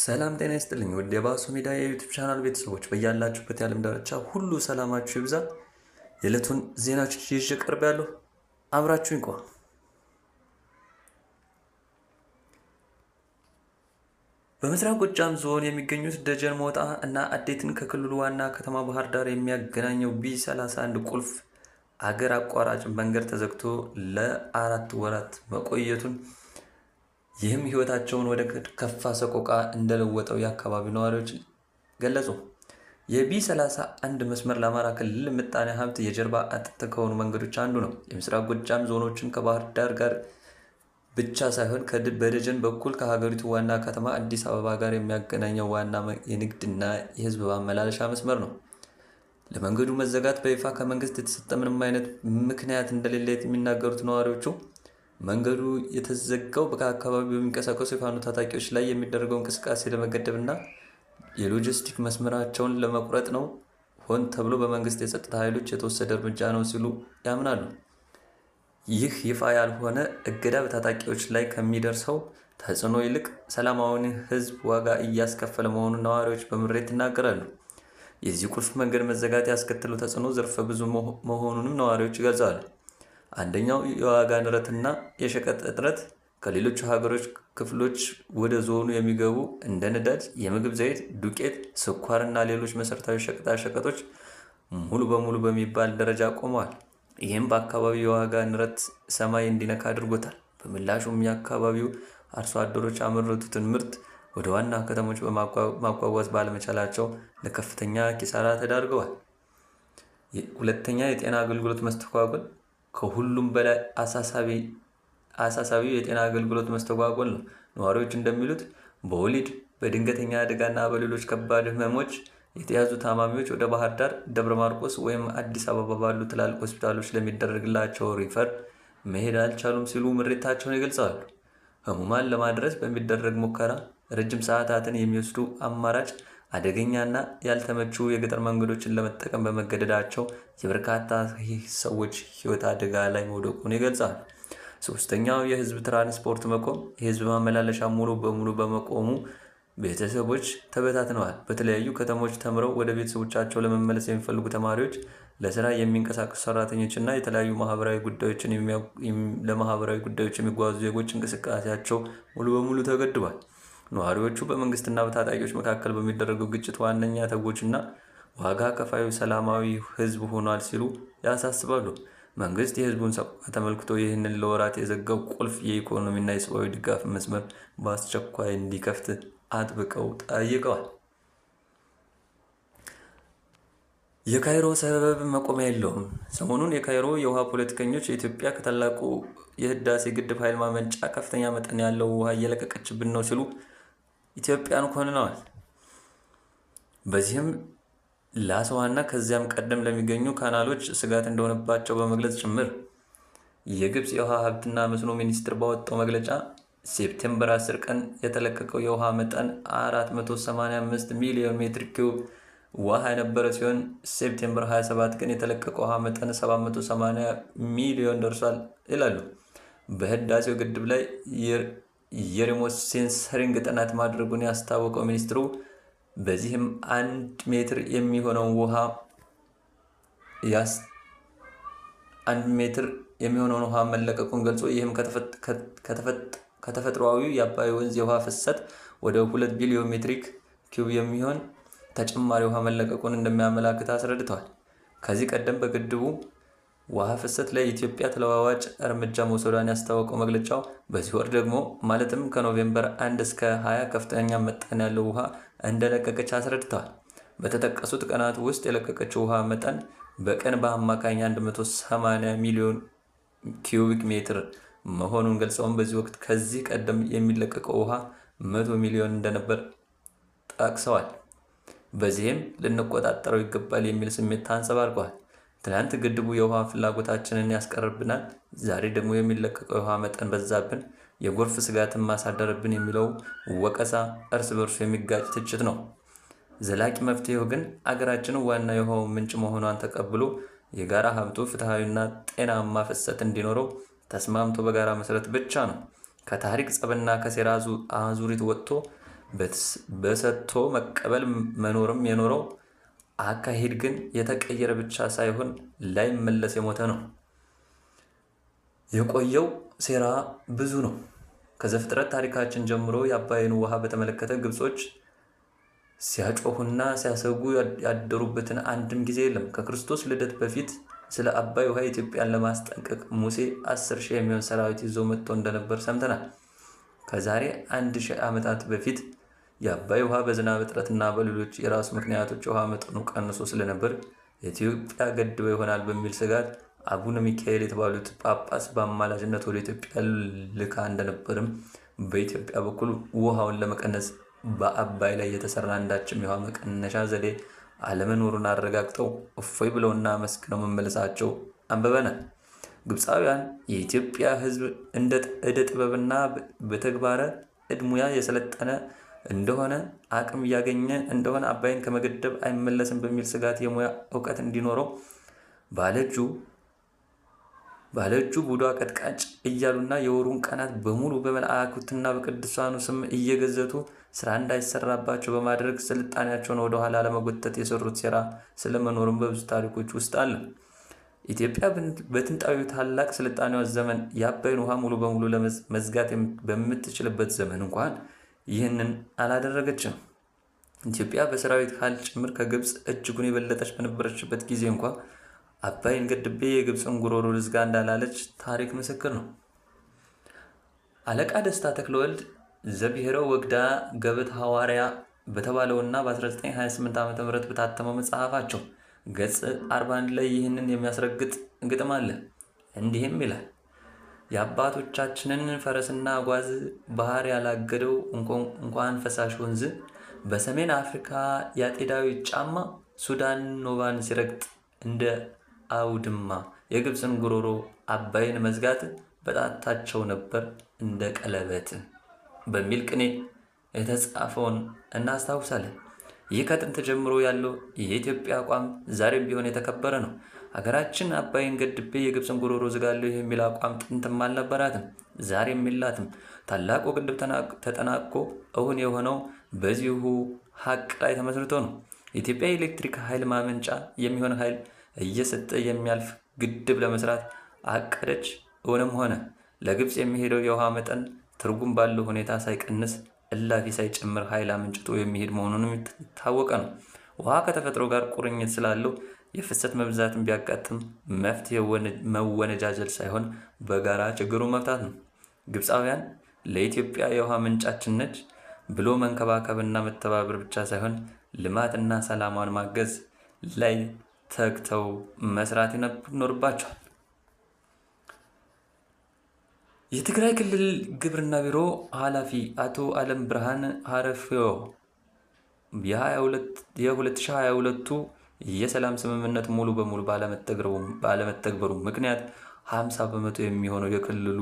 ሰላም ጤና ይስጥልኝ ውድ የባሶ ሜዳ የ YouTube channel ቤተሰቦች፣ በያላችሁበት የዓለም ዳርቻ ሁሉ ሰላማችሁ ይብዛ። የዕለቱን ዜናዎች ይዤ ቀርቤያለሁ። አብራችሁኝ ቆዩ። በምስራቅ ጎጃም ዞን የሚገኙት ደጀን፣ ሞጣ እና አዴትን ከክልሉ ዋና ከተማ ባህር ዳር የሚያገናኘው ቢ31 ቁልፍ አገር አቋራጭ መንገድ ተዘግቶ ለ4 ወራት መቆየቱን፣ ይህም ሕይወታቸውን ወደ ከፋ ሰቆቃ እንደለወጠው የአካባቢው ነዋሪዎች ገለጹ። የቢ 31 መስመር ለአማራ ክልል ምጣኔ ሀብት የጀርባ አጥንት ከሆኑ መንገዶች አንዱ ነው። የምስራቅ ጎጃም ዞኖችን ከባህር ዳር ጋር ብቻ ሳይሆን በደጀን በኩል ከሀገሪቱ ዋና ከተማ አዲስ አበባ ጋር የሚያገናኘው ዋና የንግድና የሕዝብ ማመላለሻ መስመር ነው። ለመንገዱ መዘጋት በይፋ ከመንግስት የተሰጠ ምንም አይነት ምክንያት እንደሌለ የሚናገሩት ነዋሪዎቹ፣ መንገዱ የተዘጋው ከአካባቢው በሚንቀሳቀሱ የፋኖ ታጣቂዎች ላይ የሚደረገው እንቅስቃሴ ለመገደብ እና የሎጂስቲክ መስመራቸውን ለመቁረጥ ነው፣ ሆን ተብሎ በመንግስት የጸጥታ ኃይሎች የተወሰደ እርምጃ ነው ሲሉ ያምናሉ። ይህ ይፋ ያልሆነ እገዳ በታጣቂዎች ላይ ከሚደርሰው ተጽዕኖ ይልቅ ሰላማዊውን ሕዝብ ዋጋ እያስከፈለ መሆኑን ነዋሪዎች በምሬት ይናገራሉ። የዚህ ቁልፍ መንገድ መዘጋት ያስከተለው ተጽዕኖ ዘርፈ ብዙ መሆኑንም ነዋሪዎች ይገልጻሉ። አንደኛው የዋጋ ንረትና የሸቀጥ እጥረት። ከሌሎች ሀገሮች ክፍሎች ወደ ዞኑ የሚገቡ እንደ ነዳጅ፣ የምግብ ዘይት፣ ዱቄት፣ ስኳር እና ሌሎች መሰረታዊ ሸቀጣ ሸቀጦች ሙሉ በሙሉ በሚባል ደረጃ ቆመዋል። ይህም በአካባቢው የዋጋ ንረት ሰማይ እንዲነካ አድርጎታል። በምላሹም የአካባቢው አርሶ አደሮች ያመረቱትን ምርት ወደ ዋና ከተሞች በማጓጓዝ ባለመቻላቸው ለከፍተኛ ኪሳራ ተዳርገዋል። ሁለተኛ፣ የጤና አገልግሎት መስተጓጎል። ከሁሉም በላይ አሳሳቢው የጤና አገልግሎት መስተጓጎል ነው። ነዋሪዎች እንደሚሉት በወሊድ፣ በድንገተኛ አደጋና በሌሎች ከባድ ህመሞች የተያዙ ታማሚዎች ወደ ባህር ዳር፣ ደብረ ማርቆስ ወይም አዲስ አበባ ባሉ ትላልቅ ሆስፒታሎች ለሚደረግላቸው refer መሄድ አልቻሉም ሲሉ ምሬታቸውን ይገልጻሉ። ህሙማን ለማድረስ በሚደረግ ሙከራ ረጅም ሰዓታትን የሚወስዱ አማራጭ አደገኛና ያልተመቹ የገጠር መንገዶችን ለመጠቀም በመገደዳቸው የበርካታ ሰዎች ህይወት አደጋ ላይ መውደቁን ይገልጻሉ። ሶስተኛው፣ የህዝብ ትራንስፖርት መቆም። የህዝብ ማመላለሻ ሙሉ በሙሉ በመቆሙ ቤተሰቦች ተበታትነዋል። በተለያዩ ከተሞች ተምረው ወደ ቤተሰቦቻቸው ለመመለስ የሚፈልጉ ተማሪዎች፣ ለስራ የሚንቀሳቀሱ ሰራተኞች እና የተለያዩ ማህበራዊ ጉዳዮችን ለማህበራዊ ጉዳዮች የሚጓዙ ዜጎች እንቅስቃሴያቸው ሙሉ በሙሉ ተገድቧል። ነዋሪዎቹ በመንግስትና በታጣቂዎች መካከል በሚደረገው ግጭት ዋነኛ ተጎጂና ዋጋ ከፋዩ ሰላማዊ ህዝብ ሆኗል ሲሉ ያሳስባሉ። መንግስት የህዝቡን ሰቆቃ ተመልክቶ ይህንን ለወራት የዘጋው ቁልፍ የኢኮኖሚና የሰብአዊ ድጋፍ መስመር በአስቸኳይ እንዲከፍት አጥብቀው ጠይቀዋል። የካይሮ ሰበብ መቆሚያ የለውም። ሰሞኑን የካይሮ የውሃ ፖለቲከኞች ኢትዮጵያ ከታላቁ የህዳሴ ግድብ ኃይል ማመንጫ ከፍተኛ መጠን ያለው ውሃ እየለቀቀችብን ነው ሲሉ ኢትዮጵያን ኮንነዋል። በዚህም ለአስዋንና ከዚያም ቀደም ለሚገኙ ካናሎች ስጋት እንደሆነባቸው በመግለጽ ጭምር። የግብፅ የውሃ ሀብትና መስኖ ሚኒስቴር ባወጣው መግለጫ September 10 ቀን የተለቀቀው የውሃ መጠን 485 ሚሊዮን ሜትር ኪዩብ ውሃ የነበረ ሲሆን September 27 ግን የተለቀቀው ውሃ መጠን 780 ሚሊዮን ደርሷል ይላሉ። በህዳሴው ግድብ ላይ የ remote sensing ጥናት ማድረጉን ያስታወቀው ሚኒስትሩ በዚህም 1 ሜትር የሚሆነውን ውሃ መለቀቁን ገልጾ ይህም ከተፈጥሯዊው የአባይ ወንዝ የውሃ ፍሰት ወደ 2 ቢሊዮን ሜትሪክ ኪዩብ የሚሆን ተጨማሪ ውሃ መለቀቁን እንደሚያመላክት አስረድተዋል። ከዚህ ቀደም በግድቡ ውሃ ፍሰት ላይ ኢትዮጵያ ተለዋዋጭ እርምጃ መውሰዷን ያስታወቀው መግለጫው በዚህ ወር ደግሞ ማለትም ከ November 1 እስከ 20 ከፍተኛ መጠን ያለው ውሃ እንደለቀቀች አስረድተዋል። በተጠቀሱት ቀናት ውስጥ የለቀቀችው ውሃ መጠን በቀን በአማካኝ 180 ሚሊዮን ኪዩቢክ ሜትር መሆኑን ገልጸውም በዚህ ወቅት ከዚህ ቀደም የሚለቀቀው ውሃ 100 ሚሊዮን እንደነበር ጠቅሰዋል። በዚህም ልንቆጣጠረው ይገባል የሚል ስሜት አንጸባርቀዋል። ትናንት ግድቡ የውሃ ፍላጎታችንን ያስቀርብናል፣ ዛሬ ደግሞ የሚለቀቀው የውሃ መጠን በዛብን፣ የጎርፍ ስጋትን ማሳደረብን የሚለው ወቀሳ እርስ በርሱ የሚጋጭ ትችት ነው። ዘላቂ መፍትሄው ግን አገራችን ዋና የውሃው ምንጭ መሆኗን ተቀብሎ የጋራ ሀብቱ ፍትሐዊና ጤናማ ፍሰት እንዲኖረው ተስማምቶ በጋራ መስራት ብቻ ነው። ከታሪክ ጸብና ከሴራ አዙሪት ወጥቶ በሰጥቶ መቀበል መኖርም የኖረው አካሄድ ግን የተቀየረ ብቻ ሳይሆን ላይመለስ የሞተ ነው። የቆየው ሴራ ብዙ ነው። ከዘፍጥረት ታሪካችን ጀምሮ የአባይን ውሃ በተመለከተ ግብጾች ሲያጮሁና ሲያሰጉ ያደሩበትን አንድም ጊዜ የለም። ከክርስቶስ ልደት በፊት ስለ አባይ ውሃ ኢትዮጵያን ለማስጠንቀቅ ሙሴ 10,000 የሚሆን ሰራዊት ይዞ መጥቶ እንደነበር ሰምተናል። ከዛሬ 1000 ዓመታት በፊት የአባይ ውሃ በዝናብ እጥረትና በሌሎች የራሱ ምክንያቶች የውሃ መጠኑ ቀንሶ ስለነበር ኢትዮጵያ ገድበው ይሆናል በሚል ስጋት አቡነ ሚካኤል የተባሉት ጳጳስ በአማላጅነት ወደ ኢትዮጵያ ልካ እንደነበርም፣ በኢትዮጵያ በኩል ውሃውን ለመቀነስ በአባይ ላይ የተሰራ አንዳችም የውሃ መቀነሻ ዘዴ አለመኖሩን አረጋግጠው እፎይ ብለውና መስክነው መመለሳቸው አንብበናል። ግብፃውያን የኢትዮጵያ ሕዝብ እንደ ዕደ ጥበብና በተግባረ እድ ሙያ የሰለጠነ እንደሆነ፣ አቅም እያገኘ እንደሆነ አባይን ከመገደብ አይመለስም በሚል ስጋት የሙያ እውቀት እንዲኖረው ባለእጁ ባለእጁ ቡዳ ቀጥቃጭ እያሉና የወሩን ቀናት በሙሉ በመላእክትና በቅዱሳኑ ስም እየገዘቱ ስራ እንዳይሰራባቸው በማድረግ ስልጣኔያቸውን ወደኋላ ለመጎተት የሰሩት ሴራ ስለመኖሩም በብዙ ታሪኮች ውስጥ አለ። ኢትዮጵያ በጥንታዊ ታላቅ ስልጣኔዋ ዘመን የአባይን ውሃ ሙሉ በሙሉ ለመዝጋት በምትችልበት ዘመን እንኳን ይህንን አላደረገችም። ኢትዮጵያ በሰራዊት ኃይል ጭምር ከግብፅ እጅጉን የበለጠች በነበረችበት ጊዜ እንኳ አባይን ገድቤ የግብፅን ጉሮሮ ልዝጋ እንዳላለች ታሪክ ምስክር ነው። አለቃ ደስታ ተክለወልድ ዘብሔረ ወግዳ ገበት ሐዋርያ በተባለውና በ1928 ዓ ም በታተመው መጽሐፋቸው ገጽ 41 ላይ ይህንን የሚያስረግጥ ግጥም አለ። እንዲህም ይላል። የአባቶቻችንን ፈረስና ጓዝ ባህር ያላገደው እንኳን ፈሳሽ ወንዝ፣ በሰሜን አፍሪካ የአጤ ዳዊት ጫማ ሱዳን ኖባን ሲረግጥ እንደ አውድማ፣ የግብፅን ጉሮሮ አባይን መዝጋት በጣታቸው ነበር እንደ ቀለበት በሚል ቅኔ የተጻፈውን እናስታውሳለን። ይህ ከጥንት ጀምሮ ያለው የኢትዮጵያ አቋም ዛሬም ቢሆን የተከበረ ነው። ሀገራችን አባይን ገድቤ የግብፅን ጉሮሮ ዝጋለሁ የሚል አቋም ጥንትም አልነበራትም፣ ዛሬም የላትም። ታላቁ ግድብ ተጠናቆ እውን የሆነው በዚሁ ሀቅ ላይ ተመስርቶ ነው። ኢትዮጵያ የኤሌክትሪክ ኃይል ማመንጫ የሚሆን ኃይል እየሰጠ የሚያልፍ ግድብ ለመስራት አቀደች፣ እውንም ሆነ። ለግብፅ የሚሄደው የውሃ መጠን ትርጉም ባለው ሁኔታ ሳይቀንስ እላፊ ሳይጨምር ኃይል አመንጭቶ የሚሄድ መሆኑንም የታወቀ ነው። ውሃ ከተፈጥሮ ጋር ቁርኝት ስላለው የፍሰት መብዛትን ቢያጋጥም መፍትሄ መወነጃጀል ሳይሆን በጋራ ችግሩን መፍታት ነው። ግብፃውያን ለኢትዮጵያ የውሃ ምንጫችን ነች ብሎ መንከባከብና መተባበር ብቻ ሳይሆን ልማትና ሰላሟን ማገዝ ላይ ተግተው መስራት ይኖርባቸዋል። የትግራይ ክልል ግብርና ቢሮ ኃላፊ አቶ አለም ብርሃን ሀረፍዮ የ2022ቱ የሰላም ስምምነት ሙሉ በሙሉ ባለመተግበሩ ምክንያት 50% የሚሆነው የክልሉ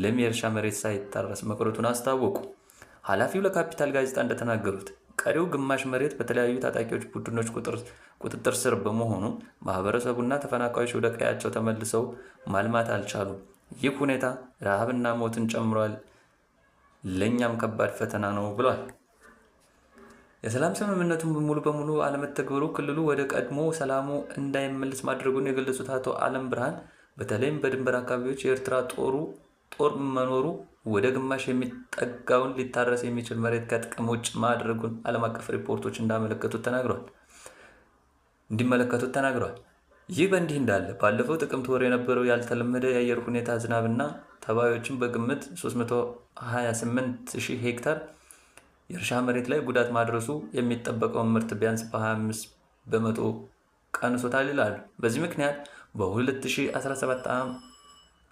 ለም የእርሻ መሬት ሳይታረስ መቅረቱን አስታወቁ። ኃላፊው ለካፒታል ጋዜጣ እንደተናገሩት ቀሪው ግማሽ መሬት በተለያዩ ታጣቂዎች ቡድኖች ቁጥጥር ስር በመሆኑ ማህበረሰቡና ተፈናቃዮች ወደ ቀያቸው ተመልሰው ማልማት አልቻሉም። ይህ ሁኔታ ረሃብና ሞትን ጨምሯል፣ ለእኛም ከባድ ፈተና ነው ብሏል። የሰላም ስምምነቱን ሙሉ በሙሉ አለመተግበሩ ክልሉ ወደ ቀድሞ ሰላሙ እንዳይመለስ ማድረጉን የገለጹት አቶ አለም ብርሃን በተለይም በድንበር አካባቢዎች የኤርትራ ጦር መኖሩ ወደ ግማሽ የሚጠጋውን ሊታረስ የሚችል መሬት ከጥቅም ውጭ ማድረጉን ዓለም አቀፍ ሪፖርቶች እንዳመለከቱት ተናግረዋል እንዲመለከቱት ተናግረዋል። ይህ በእንዲህ እንዳለ ባለፈው ጥቅምት ወር የነበረው ያልተለመደ የአየር ሁኔታ ዝናብና ተባዮችን በግምት 328 ሺህ ሄክታር የእርሻ መሬት ላይ ጉዳት ማድረሱ የሚጠበቀውን ምርት ቢያንስ በ25% ቀንሶታል ይላሉ። በዚህ ምክንያት በ2017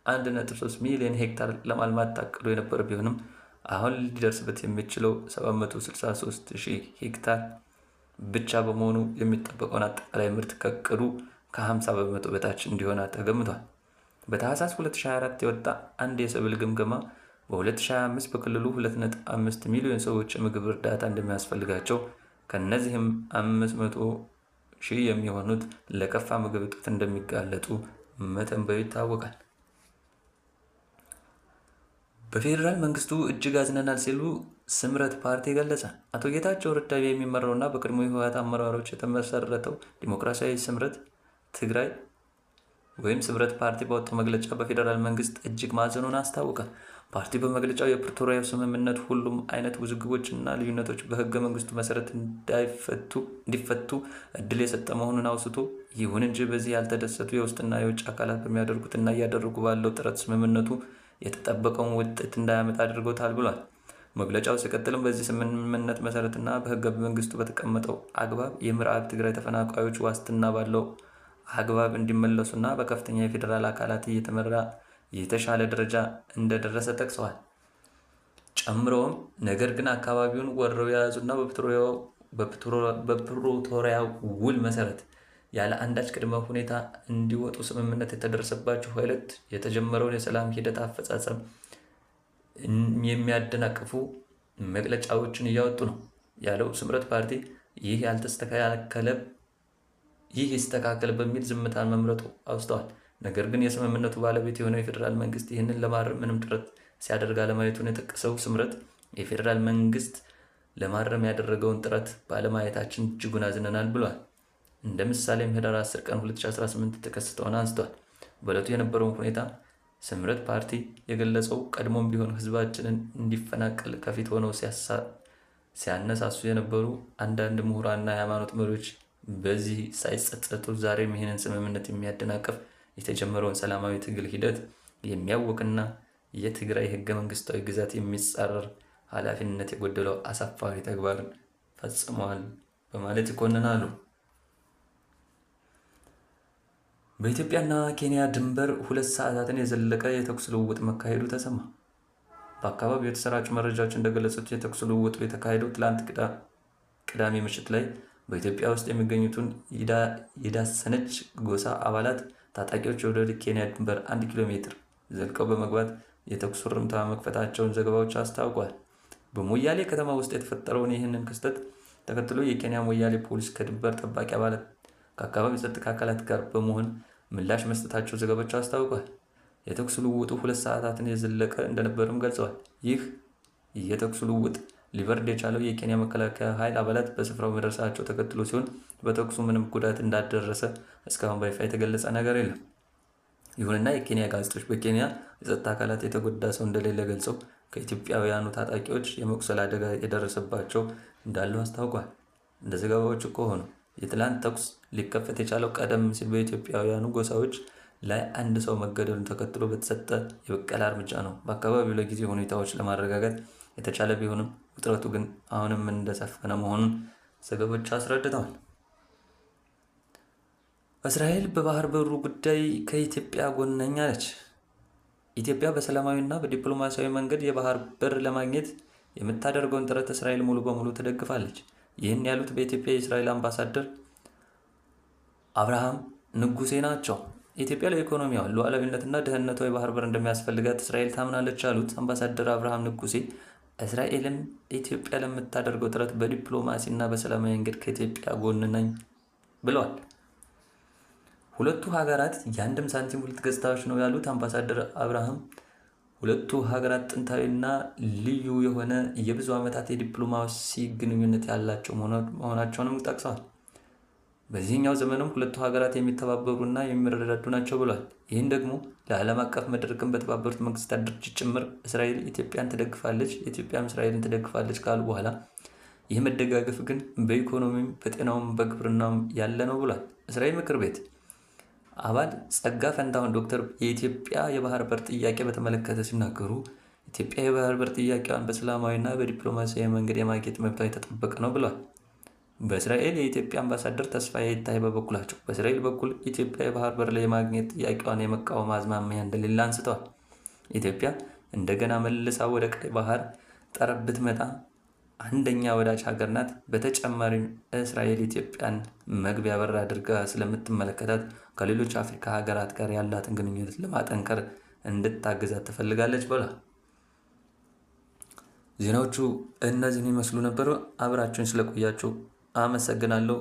1.3 ሚሊዮን ሄክታር ለማልማት ታቅዶ የነበረ ቢሆንም አሁን ሊደርስበት የሚችለው 763 ሺህ ሄክታር ብቻ በመሆኑ የሚጠበቀውን አጠቃላይ ምርት ከእቅዱ ከ50% በታች እንዲሆን ተገምቷል። በታህሳስ 2024 የወጣ አንድ የሰብል ግምገማ በ2025 በክልሉ 2.5 ሚሊዮን ሰዎች የምግብ እርዳታ እንደሚያስፈልጋቸው፣ ከእነዚህም 500 ሺህ የሚሆኑት ለከፋ ምግብ እጦት እንደሚጋለጡ መተንበዩ ይታወቃል። በፌዴራል መንግስቱ እጅግ አዝነናል ሲሉ ስምረት ፓርቲ ገለጸ። አቶ ጌታቸው ረዳ የሚመራውና በቀድሞ የህወሓት አመራሮች የተመሰረተው ዲሞክራሲያዊ ስምረት ትግራይ ወይም ስምረት ፓርቲ ባወጣው መግለጫ በፌዴራል መንግስት እጅግ ማዘኑን አስታወቀ። ፓርቲው በመግለጫው የፕሪቶሪያው ስምምነት ሁሉም አይነት ውዝግቦች እና ልዩነቶች በህገ መንግስቱ መሰረት እንዲፈቱ እድል የሰጠ መሆኑን አውስቶ፣ ይሁን እንጂ በዚህ ያልተደሰቱ የውስጥና የውጭ አካላት በሚያደርጉት እና እያደረጉ ባለው ጥረት ስምምነቱ የተጠበቀውን ውጤት እንዳያመጣ አድርገውታል ብሏል። መግለጫው ሲቀጥልም በዚህ ስምምነት መሰረትና በህገ መንግስቱ በተቀመጠው አግባብ የምዕራብ ትግራይ ተፈናቃዮች ዋስትና ባለው አግባብ እንዲመለሱና በከፍተኛ የፌዴራል አካላት እየተመራ የተሻለ ደረጃ እንደደረሰ ጠቅሰዋል። ጨምረውም ነገር ግን አካባቢውን ወረው የያዙና በፕሪቶሪያው ውል መሰረት ያለ አንዳች ቅድመ ሁኔታ እንዲወጡ ስምምነት የተደረሰባቸው ኃይሎች የተጀመረውን የሰላም ሂደት አፈጻጸም የሚያደናቅፉ መግለጫዎችን እያወጡ ነው ያለው ስምረት ፓርቲ ይህ ያልተስተካከለ ይህ ይስተካከል በሚል ዝምታን መምረጡ አውስተዋል። ነገር ግን የስምምነቱ ባለቤት የሆነው የፌዴራል መንግስት ይህንን ለማረም ምንም ጥረት ሲያደርግ አለማየቱን የጠቀሰው ስምረት የፌዴራል መንግስት ለማረም ያደረገውን ጥረት ባለማየታችን እጅጉን አዝነናል ብሏል። እንደ ምሳሌም ህዳር 10 ቀን 2018 የተከሰተውን አንስቷል። በዕለቱ የነበረውን ሁኔታ ስምረት ፓርቲ የገለጸው ቀድሞም ቢሆን ህዝባችንን እንዲፈናቀል ከፊት ሆነው ሲያነሳሱ የነበሩ አንዳንድ ምሁራንና የሃይማኖት መሪዎች በዚህ ሳይጸጸቱ ዛሬም ይህንን ስምምነት የሚያደናቅፍ የተጀመረውን ሰላማዊ ትግል ሂደት የሚያውክና የትግራይ ህገ መንግስታዊ ግዛት የሚጻረር ኃላፊነት የጎደለው አሳፋሪ ተግባር ፈጽመዋል በማለት ይኮንናሉ። በኢትዮጵያና ኬንያ ድንበር 2 ሰዓታትን የዘለቀ የተኩስ ልውውጥ መካሄዱ ተሰማ። በአካባቢው የተሰራጩ መረጃዎች እንደገለጹት የተኩስ ልውውጡ የተካሄደው ትላንት ቅዳሜ ምሽት ላይ በኢትዮጵያ ውስጥ የሚገኙትን የዳሰነች ጎሳ አባላት ታጣቂዎች ወደ ኬንያ ድንበር 1 ኪሎ ሜትር ዘልቀው በመግባት የተኩስ እሩምታ መክፈታቸውን ዘገባዎች አስታውቋል። በሞያሌ ከተማ ውስጥ የተፈጠረውን ይህንን ክስተት ተከትሎ የኬንያ ሞያሌ ፖሊስ ከድንበር ጠባቂ አባላት ከአካባቢ የጸጥታ አካላት ጋር በመሆን ምላሽ መስጠታቸው ዘገባዎች አስታውቋል። የተኩስ ልውውጡ 2 ሰዓታትን የዘለቀ እንደነበርም ገልጸዋል። ይህ የተኩስ ልውውጥ ሊበርድ የቻለው የኬንያ መከላከያ ኃይል አባላት በስፍራው መድረሳቸው ተከትሎ ሲሆን በተኩሱ ምንም ጉዳት እንዳደረሰ እስካሁን በይፋ የተገለጸ ነገር የለም። ይሁንና የኬንያ ጋዜጦች በኬንያ የጸጥታ አካላት የተጎዳ ሰው እንደሌለ ገልጸው ከኢትዮጵያውያኑ ታጣቂዎች የመቁሰል አደጋ የደረሰባቸው እንዳሉ አስታውቋል። እንደ ዘገባዎቹ ከሆኑ የትላንት ተኩስ ሊከፈት የቻለው ቀደም ሲል በኢትዮጵያውያኑ ጎሳዎች ላይ አንድ ሰው መገደሉን ተከትሎ በተሰጠ የበቀል እርምጃ ነው። በአካባቢው ለጊዜው ሁኔታዎች ለማረጋጋት የተቻለ ቢሆንም ውጥረቱ ግን አሁንም እንደሰፈነ መሆኑን ዘገባዎች አስረድተዋል። እስራኤል በባህር በሩ ጉዳይ ከኢትዮጵያ ጎን ነኝ አለች። ኢትዮጵያ በሰላማዊና በዲፕሎማሲያዊ መንገድ የባህር በር ለማግኘት የምታደርገውን ጥረት እስራኤል ሙሉ በሙሉ ትደግፋለች። ይህን ያሉት በኢትዮጵያ የእስራኤል አምባሳደር አብርሃም ንጉሴ ናቸው። ኢትዮጵያ ለኢኮኖሚዋ ሉዓላዊነትና ደህንነቷ የባህር በር እንደሚያስፈልጋት እስራኤል ታምናለች ያሉት አምባሳደር አብርሃም ንጉሴ እስራኤልም ኢትዮጵያ ለምታደርገው ጥረት በዲፕሎማሲና በሰላማዊ መንገድ ከኢትዮጵያ ጎን ነኝ ብለዋል። ሁለቱ ሀገራት የአንድም ሳንቲም ሁለት ገጽታዎች ነው ያሉት አምባሳደር አብርሃም ሁለቱ ሀገራት ጥንታዊና ልዩ የሆነ የብዙ ዓመታት የዲፕሎማሲ ግንኙነት ያላቸው መሆናቸውንም ጠቅሰዋል። በዚህኛው ዘመንም ሁለቱ ሀገራት የሚተባበሩና የሚረዳዱ ናቸው ብሏል። ይህን ደግሞ ለዓለም አቀፍ መድረክም በተባበሩት መንግስታት ድርጅት ጭምር እስራኤል ኢትዮጵያን ትደግፋለች፣ ኢትዮጵያም እስራኤልን ትደግፋለች ካሉ በኋላ ይህ መደጋገፍ ግን በኢኮኖሚም በጤናውም በግብርናውም ያለ ነው ብሏል። እስራኤል ምክር ቤት አባል ጸጋ ፈንታሁን ዶክተር የኢትዮጵያ የባህር በር ጥያቄ በተመለከተ ሲናገሩ ኢትዮጵያ የባህር በር ጥያቄዋን በሰላማዊና በዲፕሎማሲያዊ መንገድ የማግኘት መብቷ የተጠበቀ ነው ብሏል። በእስራኤል የኢትዮጵያ አምባሳደር ተስፋዬ ይታይ በበኩላቸው በእስራኤል በኩል ኢትዮጵያ የባህር በር ላይ የማግኘት ጥያቄዋን የመቃወም አዝማሚያ እንደሌለ አንስተዋል። ኢትዮጵያ እንደገና መልሳ ወደ ቀይ ባህር ጠረፍ ብትመጣ አንደኛ ወዳጅ ሀገር ናት። በተጨማሪም እስራኤል ኢትዮጵያን መግቢያ በር አድርጋ ስለምትመለከታት ከሌሎች አፍሪካ ሀገራት ጋር ያላትን ግንኙነት ለማጠንከር እንድታግዛት ትፈልጋለች ብሏል። ዜናዎቹ እነዚህን ይመስሉ ነበሩ። አብራችሁን ስለቆያችሁ አመሰግናለሁ።